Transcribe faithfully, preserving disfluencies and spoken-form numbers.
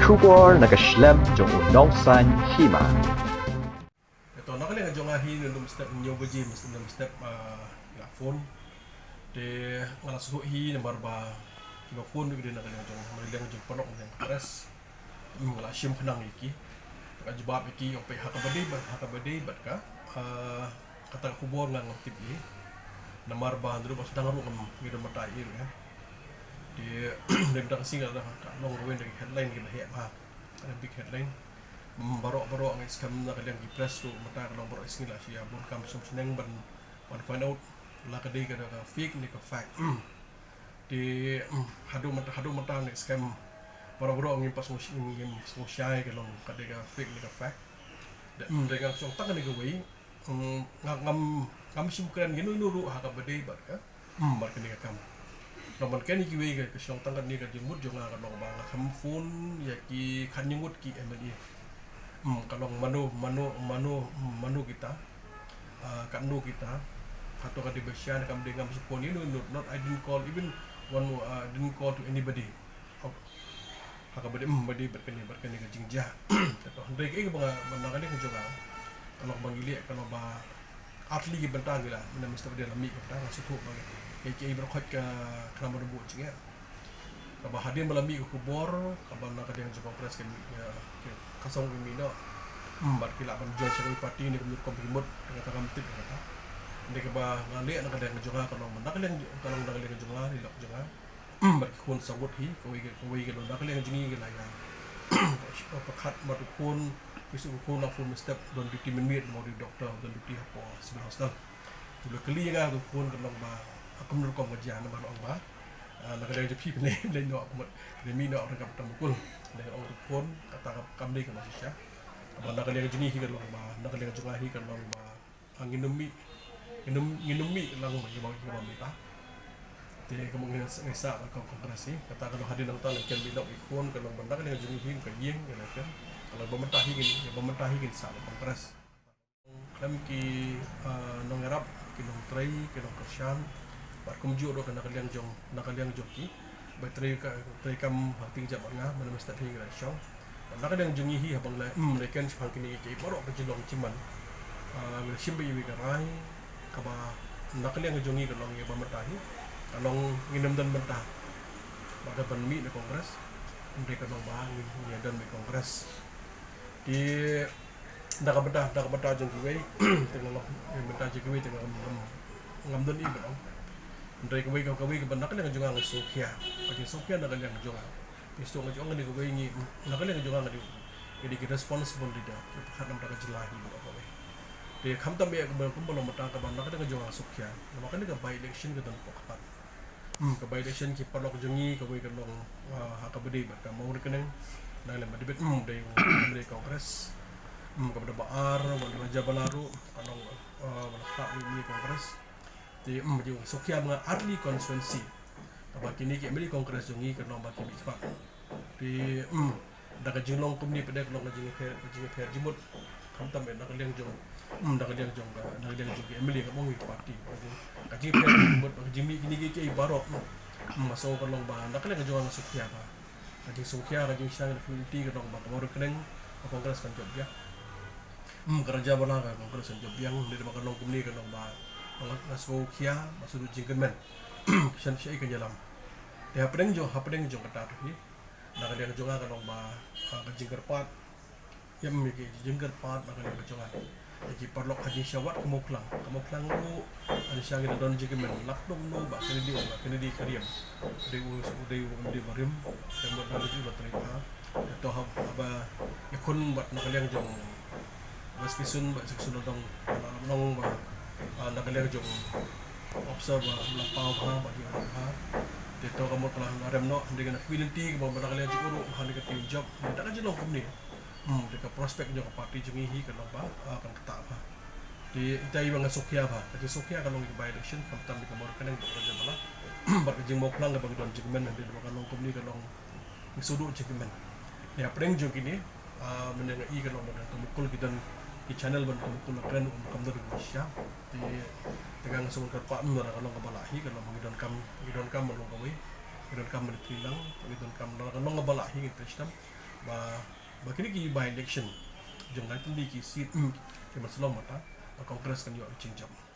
Khubor na ka shlem jong u nongsan hima. Te to na ka liang jong nga hi, ngan ym step, hynñiew baje ngan ym step, ah, la phone. Te nga la sngewthuh hi namar ba kiba phone ki dei na ka liang jong, na ka liang jong paralok, na ka liang press. Hmm, nga la shim khnang ïa ki. Te ka jubab ïa ki ong peit ha kaba dei bad, ha kaba dei bad ka, ah, kata ka khubor nga ngam tip hi. Namar ba hynrei ba sdang ruh ngam, ngi don mynta ïa, eh. Te dei mynta ka sngi ka long ruh da ki headline kiba heh bha. Ka big headline. Hmm, baroh baroh ngi skhem na ka liang ki press ruh mynta ka long baroh sngi la shu ïa bun kam shong shneng ban, ban find out la ka dei ka, ka fake ne ka fact. Hmm. Te, hmm, haduh mynta, haduh mynta ngi skhem baroh baroh ngim pat sngew, ngim sngew shai ka long ka dei ka fake ne ka fact. Te, hmm, dei nga shong tang kane kawei. Hmm, nga ngam, ngam shym kren ïa uno uno ruh ha kaba dei bad ka, hmm, bad kane ka kam. Namar kane kiwei ka, ka shong tang kane ka jingmut jong nga ka long ba nga kham phone ïa ki khadhynñiew ngut ki M L A. Hmm, ka long mano, mano, mano, mano kita. Ah, katno kita. Hato ka dei ba shisha ne kam dei, ngam shym phone ïa uno uno, not, I didn't call even one, uh, I didn't call to anybody. Ha kaba dei, hmm, ba dei bad kane, bad kane ka jingjia. Te to hynrei kaei kaba nga, ba na ka liang jong nga ka long ba ngi leh, ka long ba ar tylli ki bynta ngi la, mynta mynstep ba dei la mih ka bynta, nga sngewthuh ba kaei kaei baroh khoit ka khlam ba buh jingeh. Kaba hadien ba la mih ka khubor kaba na ka liang jong Congress ka mih, ka, ka song ka mih noh. Hmm, bad ki lah ban join sha kawei party ne kumno rukom ki mut, kata ngam tip kata. Hynrei kaba nga leh na ka liang jong nga ka long ba na ka liang, ka long na ka liang jong nga, ri lok jong nga. Hmm, bad ki khun saw ngut hi, kawei ka, kawei ka long na ka liang jong ngi ki la ïa pyrkhat bad u khun, ki shu u khun la phone mynstep don duty mynmiet, mo dei doktor don duty hapoh civil hospital. Te u la kylli ïa nga u khun ka long ba kumno rukom ka jia, namar ong ba, ah, na ka liang jong phi phin leit noh ka mut, phin mih noh ryngkat bad u Mukul. Te ong u khun kata ka kam dei kaba shisha. Kaba na ka liang jong ngi hi ka long ba, na ka liang jong nga hi ka long ba, ah, ngin ym mih, ngin ym, ngin ym mih lang ba ïa ba, ïa ba mynta. Te ka mut ngin sa, ngin sah ka Congress hi. Kata ka long hadien nangta la kem, bilok i khun ka long ba na ka liang jong ngi hi ka ïing, ka long kem, ka long ba mynta hi ngin, ïa ba mynta hi ngin sah ka Congress. Khlem ki, ah, nongïarap, ki nongtrei, ki nongkyrshan, bad kumjuh ruh ka na ka liang jong, na ka liang jong ki ba trei ka, trei kam ha ka tieng jait bad nga, mynta mynstep hi ngi la shong. Bad na ka liang jong ngi hi haba ngi la, hmm, la ïakren shaphang kine ki baroh ka jinglong jingman, ah, ngi la shim beit ïa ka rai kaba na ka liang jong ngi ka long ïa ba mynta hi ka long ngin ym don bynta bad ka ban mih na Congress. Hynrei ka long ba ngin, ngin ïa don beit Congress. Te na ka bynta, na ka bynta jong kiwei, te nga long, eh, bynta jong kiwei te nga ngam, ngam, ngam don ei ban ong. Hynrei kawei, kawei kaba na ka liang jong nga nga sngewkhia, ka jingsngewkhia na ka liang jong nga. Te shu nga jong nga ne kawei ngi, na ka liang jong nga nga dei, nga dei ki responsible leader, ki pyrkhat namar ka jylla hi ba kawei. Te khamtam eh kaba kumba long mynta kaba na ka liang jong nga nga sngewkhia namar kane ka by election ka don hapoh ka pat. Hmm, ka by election ki paralok jong ngi kawei ka long, ah, ha kaba dei bad ka Mawryngkneng, na ka liang ba dei bad, hmm, dei u M L A Congress. Hmm, kaba da ba ar, u Raja Bala ruh ka long, ah, ba la khlad u M L A Congress. Te, hmm, jong sngewkhia ba nga ar tylli constituency kaba kine ki M L A Congress jong ngi ka long ba ki mih pat. Te, hmm, da ka jinglong kumne pat ka long ka jingpher, ka jingpher jingmut. Khamtam eh na ka liang jong, hmm, na ka liang jong ka, na ka liang jong ki M L A, ngam ong ïa ki party. Ka jing, ka jingpher jingmut, ka jingmih kine ki, ki baroh. Hmm, nga sngew ka long ba na ka liang jong nga nga sngewkhia ba ka jingsngewkhia, ka jingshang, ka unity ka long ba ka Mawryngkneng ka Congress kan jop biang. Hmm, ka Raja Bala ka Congress kan jop biang. Dei ba ka long kumne ka long ba nga, nga sngewkhia ba shu duh jingkyrmen. Shen shaei kan ïalam. Te hapdeng jong, hapdeng jong kata ruh hi, na ka liang jong nga ka long ba, ah, ka jingkyrpad, ïa, ïa ki jingkyrpad na ka liang jong nga ïa ki paralok ha jingshisha wat ka Mawphlang. Ka Mawphlang ruh ha jingshisha ngi la don jingkmen, la khlem, no, ba kine dei, ba kine dei ka riam. Dei u, dei u, dei ba rim. Te mut na ka liang jong nga trei bha. Te to haba ïakhun bad na ka liang jong West Kissun, bad West Kissun la dang, la long ba, ah, na ka liang jong officer ba la paw bha, ba ki la bha. Te to ka mut ka la rem noh, hynrei ka na community kaba na ka liang jong u ruh ha kane ka tiew jop. Te da ka jinglong kumne, hmm, te ka prospect jong ka party jong ngi hi ka long ba, ah, kan ktah bha. Te ita i ba nga sngewkhia bha, ka jingsngewkhia ka long ïa ka by election, khamtam ïa ka Mawryngkneng bad ka Raja Bala. Bad ka jingmawphlang kaba ngi don jingkmen, hynrei ba ka long kumne ka long ngi shu duh jingkmen. Te hapdeng jong kine, ah, mynne nga i ka long ba na ka Mukul ki don ki channel ba na ka Mukul la kren, um, kam don ki shisha. Te, te nga sngew kyrpad, ym, na ka long kaba lah hi ka long ba ngi donkam, ngi donkam ban long kawei, ngi donkam ban trei lang, ngi donkam na ka long kaba lah hi ngi trei shitom. ba, ba kine ki by election jong lai tylli ki seat, mm, ki ban shlur mynta, ba Congress kan ïoh ka jingjop.